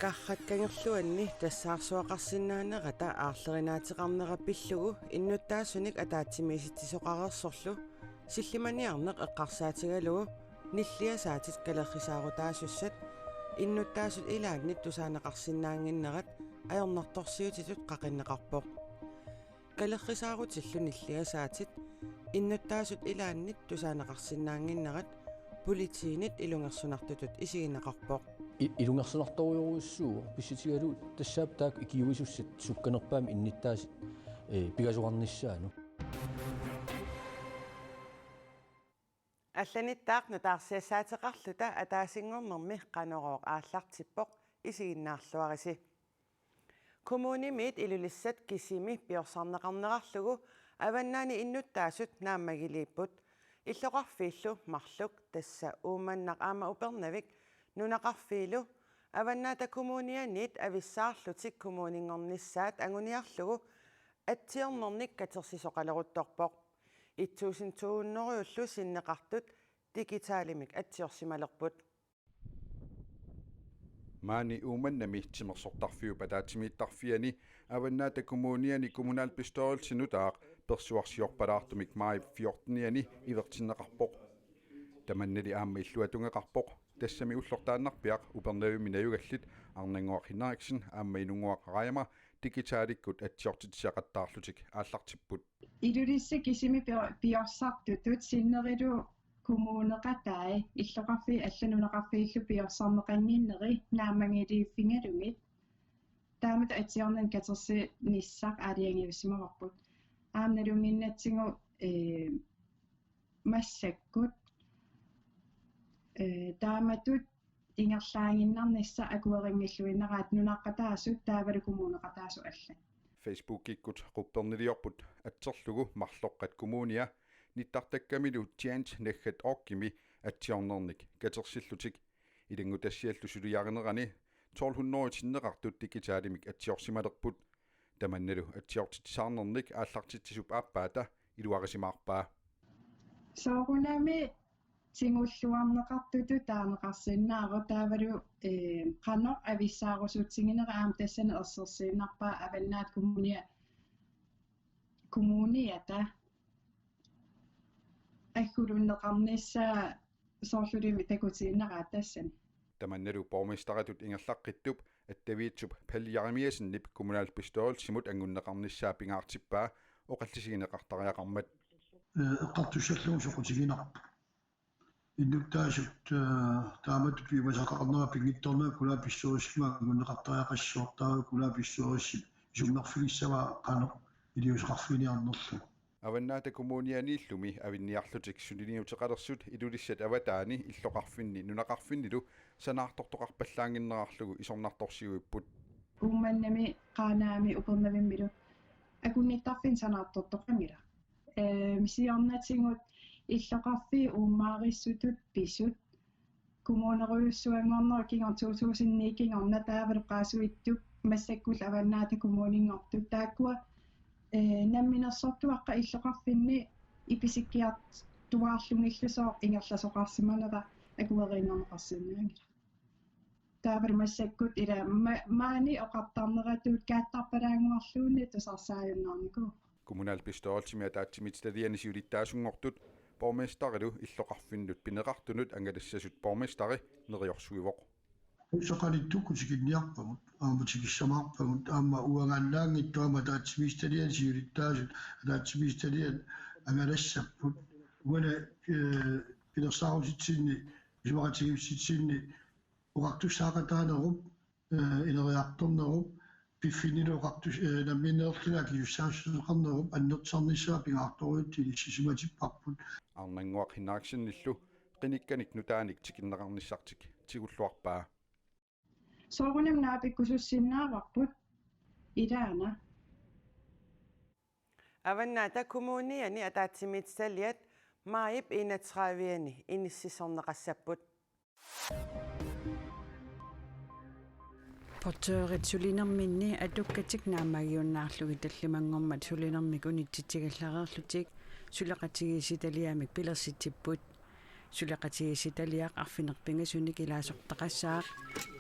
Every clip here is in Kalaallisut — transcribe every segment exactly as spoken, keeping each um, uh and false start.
Qarrakkangerluanni tassaarsuaqarsinnaanerata aarlerinaateqarnera pillugu innuttaasunik ataatsimiisitsisoqareersorlu sillimaniarneq eqqarsaatigalugu nilliasaatit kalerrisaarutaasussat innuttaasut ilaannit tusaaneqarsinnaannginnerat ajornartorsiutitut qaqinneqarpoq. Kalerrisaarutillu nilliasaatit innuttaasut ilaannit tusaaneqarsinnaannginnerat politiinit ilungersunartutut isigineqarpoq. I-, ilungersunartorujorujussuuvoq pissutigalugu tassaapput taakku ikiuisussat sukkanerpaamik innuttaasut, ee, pingasoqarnissaannut. Allanittaaq nutaarsiassaateqarluta ataasinngornermi Qanorooq aallartippoq, isiginnaarluarisi. Kommunimiit Ilulissat kisimi piorsarneqarnerarlugu Avannaani innuttaasut naammagiliipput. Illoqarfiillu marluk, tassa Uummannaq aamma Upernavik nunaqarfiilu Avannaata Kommunianiit avissaarlutik kommuninngornissaat anguniarlugu atsiornernik katersisoqaleruttorpoq. Et tusind to hundredellu sinneqartut digitalimik atsiorsimalerput. Maani Uummannami timersortarfiup ataatsimiittarfiani Avannaata Kommuniani kommunalbestyrelsi nutaaq persuarsiorpalaartumik maajip fjortenianni ivertinneqarpoq. Tamannali aamma illuatungeqarpoq, tassami ullortaannarpiaq Upernavimmi najugallit Arnannguaq Hinriksen aamma Inunnguaq Raima digitalikkut atsiortitsisaqattaarlutik aallartipput. Ilulissat kisimi pio-, piorsartutut sinnerilu kommuneqatai illoqarfiit allat nunaqarfiillu piorsarneqannginneri naammagiliiffigalugit taamatut atsiornernik katersinissaq aalajangiussimavarput. Aamma nalunnginnatsigu, ee, massakkut, ee, taamatut ingerlaaginnarnissaq akuerinngilluinnaraat nunaqqataasut taavalu kommuneqataasut allat. Facebookikkut qupperniliorput atserlugu marloqqat kommunia nittartakkamilu Tjent naggat orgimi atsiornernik katersillutik. Ilanngutassiallu suliarinerani tolv hundrede sinneqartut digitalimik atsiorsimalerput. Tamannalu atsiortitsisarnernik aallartitsisup aappaata iluarisimaarpaa. Soorunami tigulluarneqartutut taaneqarsinnaavoq taavalu, ee, qanoq avissaarusutsiginera aamma tassani ersersiinnarpaa Avannaata Kommunia, kommuniata aggulunneqarnissaa soorlulimi takutiinnaraat tassani. Tamannalu borgmesteritut ingerlaqqittup Attaviitsup Palle Jerimiassenip kommunalbestyrelsimut anngunneqarnissaa pingaartippaa oqallisigineqartariaqarmat. Ee, eqqartussallugu soqutiginarpoq. Innuttaasut, ee, taamatut piumasaqarnerat pinngitsoornera kommunalbestyrelsimi anngunneqartariaqassooq taava kommunalbestyrelsi isummerfigissavaa qanoq iliuuseqarfiginiarnerlugu. Avannaata Kommunianiillumi avinniarlutik suliniuteqalersut Ilulissat avataani illoqarfinni nunaqarfinnilu sanaartortoqarpallaannginnerarlugu isornartorsiuipput. Uummannami, Qaanaami, Upernavimmilu akunnittarfinni sanaartortoqanngilaq. Ee, siornatigut illoqarfiit uummaarissutut pisut kommunerujussuanngornerup kingorna to tusind ni kingorna taavalu Qaasuitsup massakkullu Avannaata Kommuninngortut taakkua, ee, namminersortuaqqat illoqarfinni ipisikkiartuaarlugillusooq ingerlasoqarsimanera akuerinnarneqarsinnaanngilaq. Taavalu massakkut ila ma-, maani oqartarneratut kaattarpalaannguarluunniit tusarsaajunnaarnikuuvoq. Kommunalbestyrelsimi ataatsimiititaliani siulittaasunngortut borgmesterilu illoqarfinnut pineqartunut angalassasut borgmesteri neriorsuivoq. Soqanittukkut tikinniarpagut, aamma tikissamaarpagut, aamma uangaannaanngitsoq aamma ataatsimiititaliani siulittaasut, ataatsimiititaliani angalassapput. Uani, ee, pilersaarutitsinni, isumaqatigiissititsinni oqartussaaqataanerup, ee, ineriartornerup, piffinnilu oqartus-, ee, nammineerluni akisussaassuseqarnerup annertusarnissaa pingaartorujussuartut inissisimatippavut. Arnannguaq Hinriksenillu qinikkanik nutaanik tikinneqarnissartik tigulluarpaa. Soorunami naapikkusussinnaavarput ilaana. Avannaata Kommuniani ataatsimiititaliat maajip enogtredive-ani inississorneqassapput. Portørit sulinerminni atukkatik naammagiunnaarlugit tallimanngormat sulinermik unitsitsigallareerlutik suleqatigiissitaliamik pilersitsipput. Suleqatigiissitaliaq arfineq-pingasunik ilaasortaqassaaq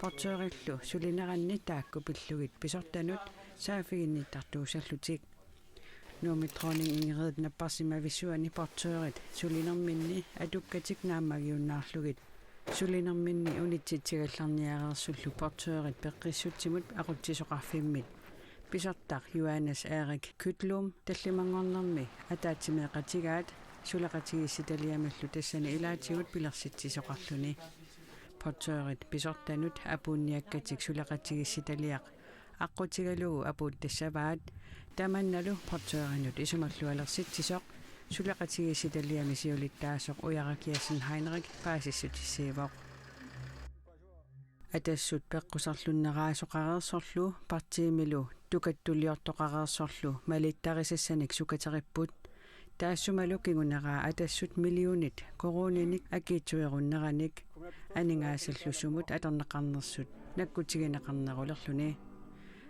portørillu sulineranni taakku pillugit pisortanut saaffiginnittartuussallutik. Nuummi Dronning Ingrid napparsimavissuani portørit sulinerminni atukkatik naammagiunnaarlugit sulinerminni unitsitsigallarniareersullu portørit peqqissutsimut aqutsisoqarfimmit pisortaq Johannes Erik Kytlum tallimanngornermi ataatsimeeqatigaat suleqatigiissitaliamillu tassani ilaatigut pilersitsisoqarluni. Portørit pisortanut apuunniakkatik suleqatigiissitaliaq aqqutigalugu apuuttassavaat, tamannalu portørinut isumallualersitsisoq suleqatigiissitaliami siulittaasoq Ujarak Jessen Heinrich paasissutissiivoq. Atassut peqquserlunneraasoqareersorlu partiimilu tukattuliortoqareersorlu malittarisassanik sukateripput. Taassumalu kinguneraa Atassut millionit koruuninik akiitsuerunneranik aningaasallu sumut atorneqarnersut nakkutigineqarnerulerluni.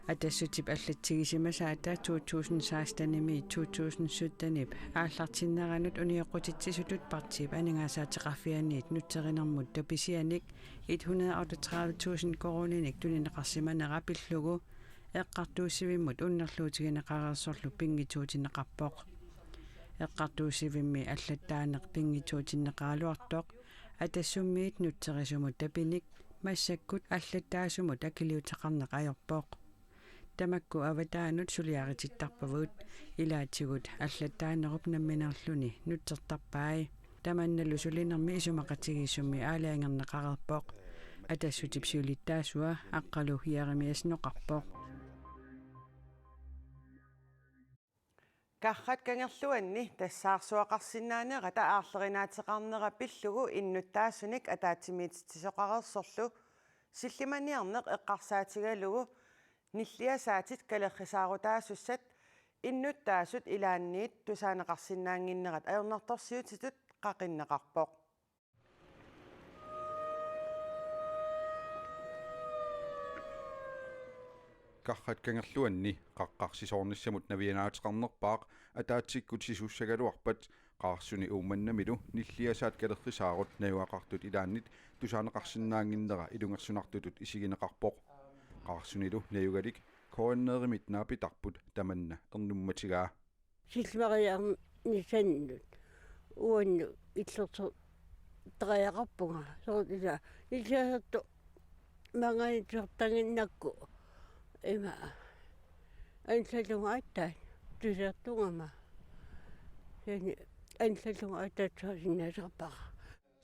Atassutip allatsigisimasaata to tusind sekstenimi to tusind syttenip aallartinneranut unioqqutitsisutut partiip aningaasaateqarfianiit nutserinermut tapisianik et hundrede og otteogtredive tusind koruuninik tunineqarsimanera pillugu eqqartuussivimmut unnerluutigineqareersorlu pinngitsuutinneqarpoq. Eqqartuussivimmi allattaaneq pinngitsuutinneqaraluartoq Atassummiit nutserisumut tapinik massakkut allattaasumut akiliuteqarneq ajorpoq. Tamakku avataanut suliaritittarpavut, ilaatigut allattaanerup nammineerluni nutsertarpai. Tamannalu sulinermi isumaqatigiissummi aalajangerneqareerpoq. Atassutip siulittaasua Aqqalu Jeremiassen oqarpoq. Karrat Kangerluanni tassaarsuaqarsinnaanerata aarlerinaateqarnera pillugu innuttaasunik ataatsimiititsisoqareersorlu sillimaniarneq eqqarsaatigalugu nilliasaatit kalerrisaarutaasussat innuttaasut ilaanniit tusaaneqarsinnaannginnerat ajornartorsiutitut qaqinneqarpoq. Karrat Kangerluanni qaqqarsisoornissamut navianaateqarnerpaaq ataatsikkut sisussagaluarpat Qaarsuni Uummannamilu nilliasaat kalerrisaarut najugaqartut ilaannit tusaaneqarsinnaannginnera ilungersunartutut isigineqarpoq. Qaarsunilu najugalik K N R-imit naapitarput tamanna ernummatigaa. Silmariarnissannut uannut illersortariaqarpunga soorlu ila illersortu mangaannisortanginnakku ima ansalunga aatsaat tusertugama. Sani ansalunga aatsaat tusasinnaasarpara.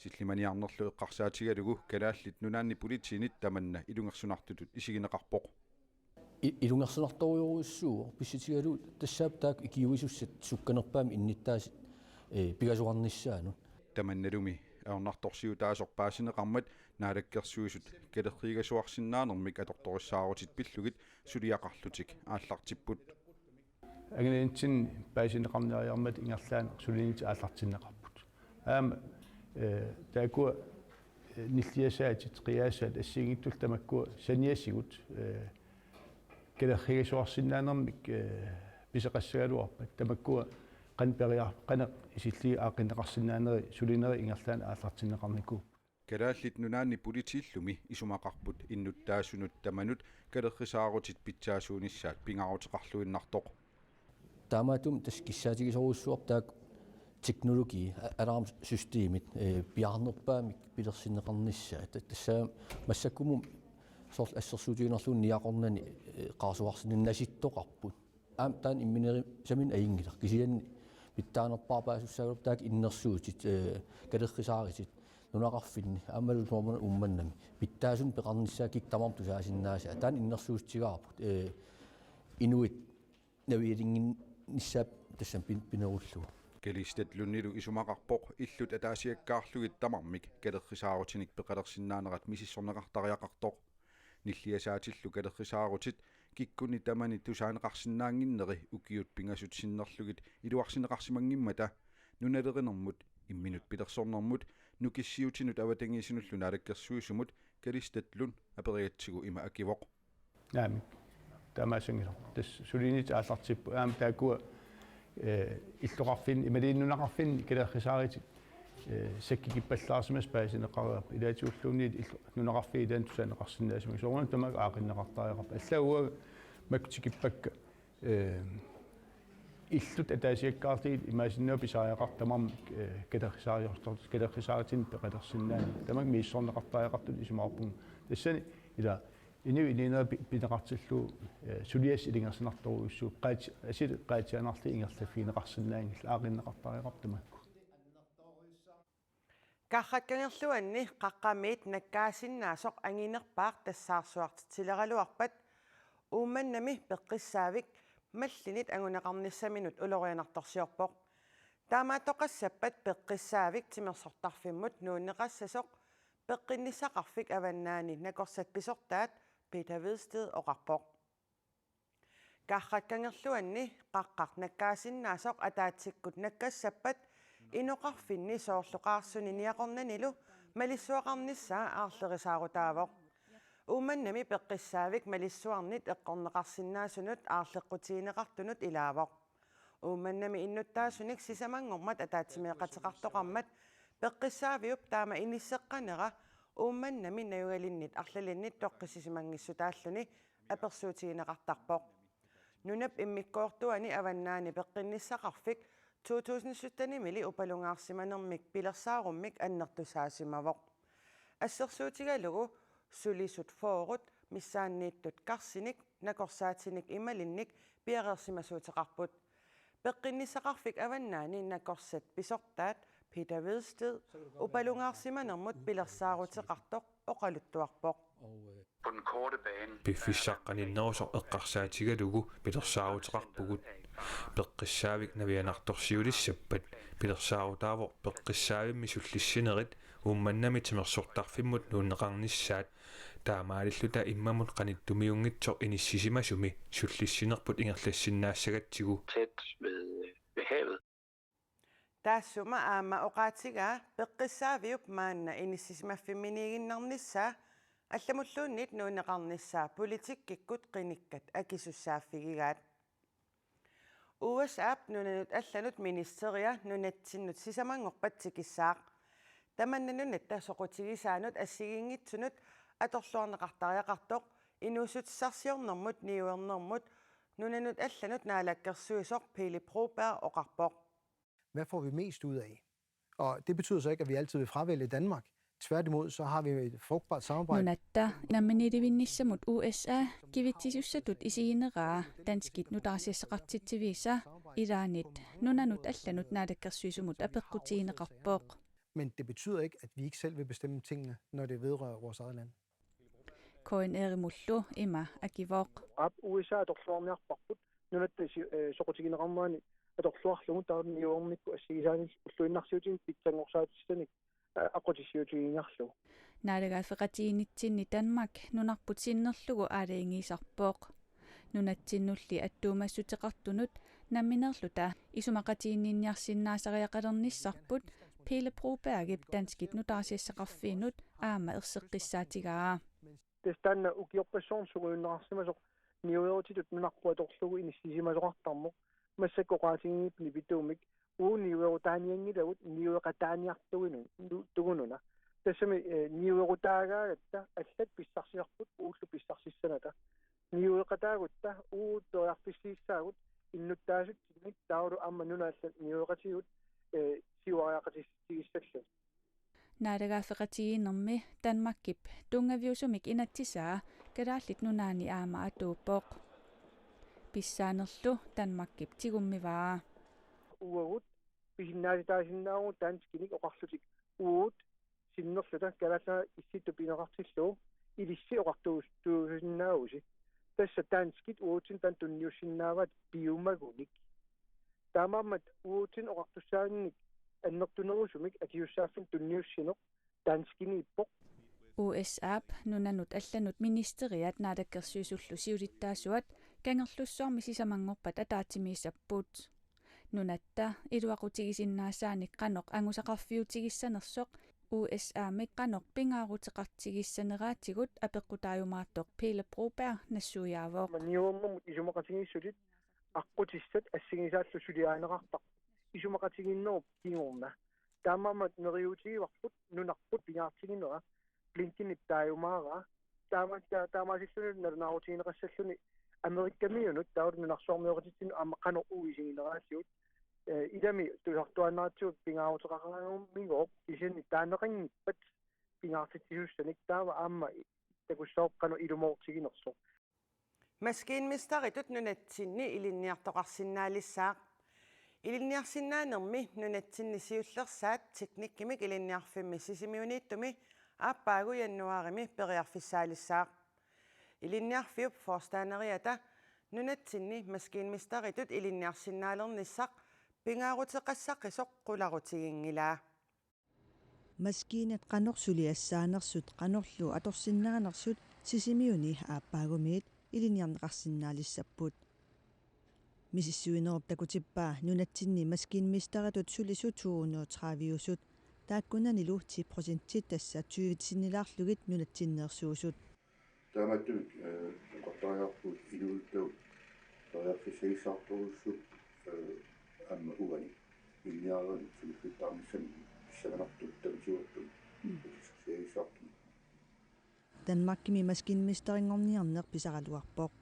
Sillimaniarnerlu eqqarsaatigalugu Kalaallit Nunaanni Politiinit tamanna ilungersunartutut isigineqarpoq. I-, ilungersunartorujussuuvoq pissutigalugu tassaap taakku ikiuisussat sukkanerpaamik innuttaasut, eh, pingasoqarnissaannut. Tamannalumi ajornartorsiutaasoq paasineqarmat Naalakkersuisut kalerrigasuarsinnaanermik atortorissaarutit pillugit suliaqarlutik aallartipput. Angalaninni paasineqarniariarmat ingerlaannaq suliniutit aallartinneqarput. Aamma, eh, taakkua, eh, nilliasaatit qiaassaat assigiinngitsullu tamakkua saniatigut, eh, kalerrigasuarsinnaanermik, eh, pisoqassagaluarpat tamakkua qan-, periar-, qanoq isilli aaqqinneqarsinnaaneri sulinerit ingerlaannaq aallartinneqarnikuupput. Kalaallit Nunaanni Politiillumi isumaqarput innuttaasunut tamanut kalerrisaarutit pitsaasuunissaat pingaaruteqarluinnartoq. Taamaattumik tassa kissaatigisorujussuarput taakku teknologi, a-, alarmsystemit, eh, piaarnerpaamik pilersinneqarnissaat. Ta-, tassa massakkumut soorlu assersuutigiinnarlugu niaqornani, eh, qarsuarsinnani nasittoqarput. Aamma taanna imminerisaminnik ajunngilaq. Kisianni pitsaanerpaaq paasisussaagaluarpoq taakku innersuutit, eh, kalerrisaaritit nunaqarfinni aammalu soorunami Uummannami pitsaasunik peqarnissaat kikkut tamarmik tusaasinnaasaat. Taanna innersuussutigaarput, eh, inuit navialinnginnissaat tassani pin-, pinerullugu. Kalistat Lundilu isumaqarpoq illut ataasiakkaarlugit tamarmik kalerrisaarutinik peqalersinnaanerat misissorneqartariaqartoq. Nilliasaatillu kalerrisaarutit kikkunnit tamanit tusaaneqarsinnaannginneri ukiut pingasut sinnerlugit iluarsineqarsimanngimmata nunalerinermut, imminut pilersornermut, nukissiutinut avatangiisinullu naalakkersuisumut Kalistat Lund aperigatsigu ima akivoq. Naamik. Taamaassanngilaq. Tassa suliniutit aallartipput. Aamma taakkua, eh, illoqarfinni, imaluunniit nunaqarfinni kalerrisaaritit Eh, sakkukippallaarsimasut paasineqareerput, ilaatigulluunniit illu-, nunaqarfiit ilaanni tusaaneqarsinnaasumik. Soorunami tamakku aaqqinneqartariaqarput. Allaat uagut makku tikippakka, eh, illut ataasiakkaarlugit imaassinnaavoq pisariaqartut tamarmik, eh, kalerrisaariartor-, kalerrisaarutinik peqalersinnaaneq. Tamakku misissorneqartariaqartut isumaqarpunga. Tassani ila inuit inuunera pi-, pineqartillugu, eh, suliassaq ilungersunartorujussuuvoq, qaat-, asuli qaatsianarlugit ingerlaffigineqarsinnaanngillat, aaqqinneqartariaqarpoq tamakku. Karrat Kangerluanni Qaqqamiit nakkaasinnaasoq anginerpaaq tassaarsuartitsileraluarpat Uummannami peqqissaavik mallinit anguneqarnissaminut ulorianartorsiorpoq. Taamaattoqassappat peqqissaavik timersortarfimmut nuunneqassasoq peqqinnissaqarfik avannaani nakorsat pisortaat Peter Hvedsted oqarpoq. Karrat Kangerluanni qaqqaq nakkaasinnaasoq ataatsikkut nakkassappat inoqarfinni soorlu Qaarsuni niaqornanilu malissuaqarnissaa aarlerisaarutaavoq. Uummannami peqqissaavik malissuarnit eqqorneqarsinnaasunut aarleqqutigineqartunut ilaavoq. Uummannami innuttaasunik sisamanngormat ataatsimeeqateqartoqarmat peqqissaaviup taama inisseqqanera Uummannami najugalinnit arlalinnit toqqissisimanngissutaalluni apersuutigineqartarpoq. Nunap immikkoortuani avannaani peqqinnissaqarfik to tusind syttenimili upalungaarsimanermik pilersaarummik annertusaasimavoq. Assersuutigalugu sulisut fyrret missaanniittut karsinik, nakorsaatinik imaluunniit piareersimasuuteqarput. Peqqinnissaqarfik avannaani nakorsat pisortaat Peter Hvedsted upalungaarsimanermut pilersaaruteqartoq oqaluttuarpoq. På den korte bane. Piffissaq qaninnerusoq eqqarsaatigalugu pilersaaruteqarpugut. Peqqissaavik navianartorsiulissappat pilersaarutaavoq peqqissaavimmi sullissinerit Uummannami timersortarfimmut nuunneqarnissaat. Taamaalilluta immamut qanittumiunngitsoq inissisimasumi sullissinerput ingerlassinnaasagatsigu. Tæt ved, ved havet. Taassuma aamma oqaatigaa peqqissaaviup maanna inissisimaffimminiiginnarnissaa allamulluunniit nuunneqarnissaa politikkikkut qinikkat akisussaaffigigaat. U S A-p nunanut allanut ministeria nunatsinnut sisamanngorpat tikissaaq. Tamanna nunatta soqutigisaanut assigiinngitsunut atorluarneqartariaqartoq inuussutissarsiornermut niuernermut nunanut allanut naalakkersuisoq Pele Broberg oqarpoq. Hvad får vi mest ud af? Og det betyder så ikke, at vi altid vil fravælge Danmark. Tværtimod, så har vi et frugtbart samarbejde. Nunatta namminiilivinnissamut U S A kivitsisussatut isigineraa danskit nutaarsiassaqartitsiviisa ilaanit nunanut allanut naalakkersuisumut apeqqutigineqarpoq. Men det betyder ikke, at vi ikke selv vil bestemme tingene, når det vedrører vores eget land. K N R-imullu ima akivoq. Aap, U S A atorluarniarparput, nunatta si-, eh, soqutigineqarnerani atorluarlugu taava niuernikkut assigisaanillu ulluinnarsiutinni pitsanngorsaatissanik, eh, aqqutissiuutigiinnarlugu. Naalagaaffeqatigiinnitsinni Danmark nunarput sinnerlugu aalajangiisarpoq. Nunatsinnulli attuumassuteqartunut nammineerluta isumaqatiginninniarsinnaasariaqalernissarput Pele Brobergip danskit nutaarsiassaqarfiinut aamma erseqqissaatigaa. Tassa taanna ukiorpassuarni sungiunneqarsimasoq niuerutitut nunarput atorlugu inissisimasoqartarneq massakkut oqaatigigipput nipituumik uagut niuerutaanianngilagut niueqataaniartugununa. Tassami, eh, niuerutaagaagatta allat pissarsisarput uullu pissarsissanata. Niueqataagutta uagut periarfissiissaagut innuttaasutsinnik taavalu aamma nunat allat niueqatigigut, eh, siuariaqatigiissalluni. Naalagaaffeqatigiinnermi Danmarkip tunngaviusumik inatsisaa Kalaallit Nunaanni aamma atuuppoq. Pissaanerlu Danmarkip tigummivaa. Uagut pisinnaatitaasinnaavagut danskinik oqarlutik uagut sinnerluta Kalaallit Nunaat Issittut pineqartillugu ilissi oqartuusinnaavusi. Tassa danskit uagutsinnut taanna tunniussinnaavaat piumagunik. Taamaammat uagutsinnut oqartussaannik annertunerusumik akisussaaffimmik tunniussineq danskiniippoq. U S A-p nunanut allanut ministeriat naalakkersuisullu siulittaasuat Kangerlussuarmi sisamanngorpat ataatsimiissapput. Nunatta iluaqutigisinnaasaanik qanoq angusaqarfiutigissanersoq U S A-mik qanoq pingaaruteqartigissaneraatigut apeqqutaajumaartoq Pele Broberg nassuiaavoq. Niuernermut isumaqatigiissutit aqqutissat assigisaallu suliarineqartarput. Isumaqatigiinnerup kingorna. Taamaammat neriuutigivarput nunarput pingaartiginera blinkinip taajumaaraa. Taama-, ta-, taamaasilluni nalunaarutigineqassalluni Amerikamiunut taava nunarsuarmioqatitsinnut aamma qanoq uisigineraatsigut. Eh, ilami tusartuaannaratsigu pingaaruteqaqaramigoq kisianni taaneqanngippat pingaartitsisussanik taava aamma takussaaq qanoq ilumoortiginersoq. Maskinmesteritut nunatsinni ilinniartoqarsinnaalissaaq. Ilinniarsinnaanermi nunatsinni siullersaat teknikkimik ilinniarfimmi Sisimiuniittumi aappaagu januaarimi periarfissaalissaaq. Ilinniarfiup forstanderiata nunatsinni maskinmesteritut ilinniarsinnaalernissaq pingaaruteqassaqqisoq qularutiginngilaa. Maskiinat qanoq suliassaanersut qanorlu atorsinnaanersut Sisimiuni aappaagumiit ilinniarneqarsinnaalissapput. Misissuinerup takutippaa nunatsinni maskinmesteritut sulisut to hundrede og tredive-usut, taakkunanilu ti procentit, tassa tyve sinnilaarlugit, nunatsinneersuusut. Taamaattumik, eh, oqartariaqarpugut inuusuttut periarfissagissaartorujussuupput, eh, aamma uani ilinniarnerit suliffittarnissamut pissanganartut tamatigut. Mm. Pissangissaartumik. Danmarkimi maskinmesterinngorniarneq pisaraluarpoq.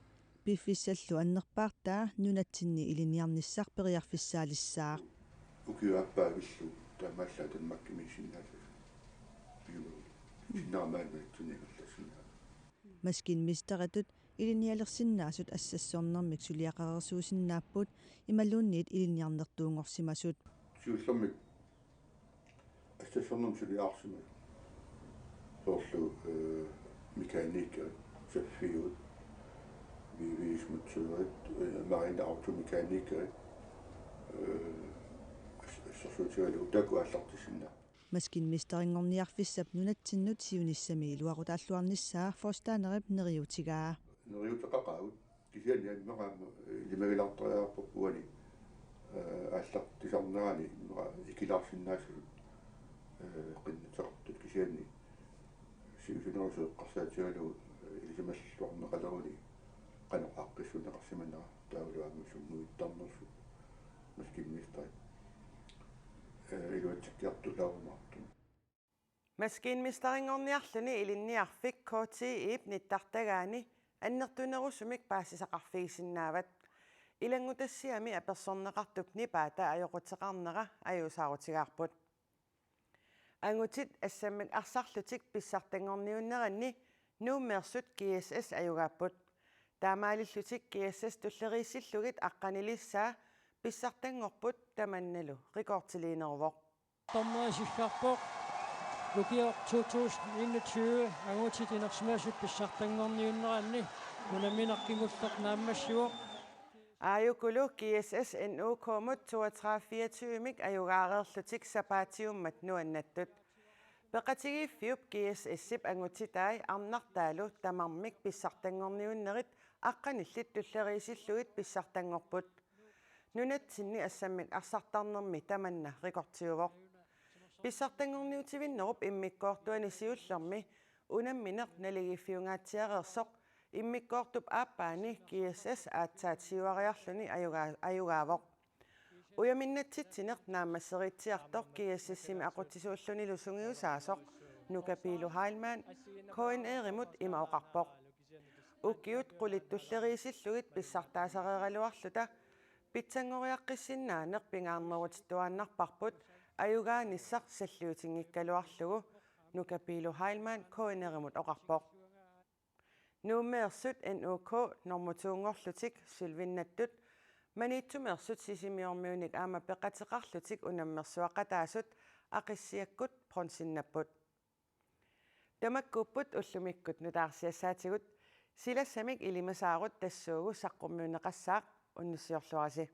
Piffissallu annerpaartaa nunatsinni ilinniarnissaq periarfissaalissaaq. Ukiup aappaavillu taamaallaat Danmarkimi sinnaallugu. Piumagu. Sinnaamaa nunatsinni ingerlassinnaavat. Maskinmesteritut ilinnialersinnaasut assassornermik suliaqareersuusinnaapput imaluunniit ilinniarnertuunngorsimasut. Siullermik assassornermik suliaqarsimasut. Soorlu, eh, mekanikerit, saffigut, V V S-montørit, eh, marine automekanikeri, eh, as-, assersuutigalugu taakku aallartissinnaapput. Maskinmesterinngorniarfissap nunatsinnut siunissami iluaqutaalluarnissaa forstanderip neriuutigaa. Neriuuteqaqaagut. Kisianni immaqa aamma, eh, ilimagilaartariaqarparput uani, eh, aallartisarnerani immaqa ikilaarsinnaasut, eh, qinnuteqartut, kisianni siusinnerusoq eqqarsaatigalugu, eh, ilisimalluarneqaleruni qanoq aaqqissuunneqarsimanera, taavalu aamma sungiusarnersut maskinmesterit, eh, iluatsikkiartulaarumaartut. Maskinmesterinngorniarluni ilinniarfik K T I-p nittartagaani annertunerusumik paasisaqarfigisinnaavat. Ilanngutassiami apersorneqartup nipaata ajoquteqarnera ajuusaarutigaarput. Angutit assammik arsarlutik pissartanngorniunneranni Nuummeersut G S S ajugaapput. Taamaalillutik G S S tulleriissillugit aqqanilissaa pissartanngorput tamannalu rekordiliineruvoq. Dommeri siffarpoq. Ukioq to tusind enogtyve angutit inersimasut pissartanngorniunneranni unammineq kingulleq naammassivoq. Aajukulu G S S N O K-mut toogtredive fireogtyve-mik ajugaareerlutik sapaatiummat nuannattut. Peqatigiiffiup G S S-ip angutitai arnartaalu tamarmik pissartanngorniunnerit aqqanillit tulleriisillugit pissartanngorput. Nunatsinni assammik arsartarnermi tamanna rekordiuvoq. Pissartanngorniutivinnerup immikkoortuani siullermi unammineq naligiiffiungaatsiareersoq immikkoortup aappaani G S S aatsaat siuariarluni ajugaa-, ajugaavoq. Ujaminnatsitsineq naammassereeriartoq G S S-imi aqutsisuullunilu sungiusaasoq Nuka Piilu Heilmann K N R-imut ima oqarpoq. Ukiut qulit tulleriisillugit pissartaasareeraluarluta pitsanngoriaqqissinnaaneq pingaarnerutittuaannarparput ajugaanissaq salliutinngikkaluarlugu, Nuka Piilu Heilmann K N R-imut oqarpoq. Nuummeersut N O K normu to-nngorlutik sølvinnattut, Maniitsumeersut Sisimiormiunik aamma peqateqarlutik unammersuaqataasut Aqissiakkut bronzinnapput. Tamakkuupput ullumikkut nutaarsiassaatigut, silassamik ilimasaarut tassuugu saqqummiunneqassaaq, unnussiorluarisi.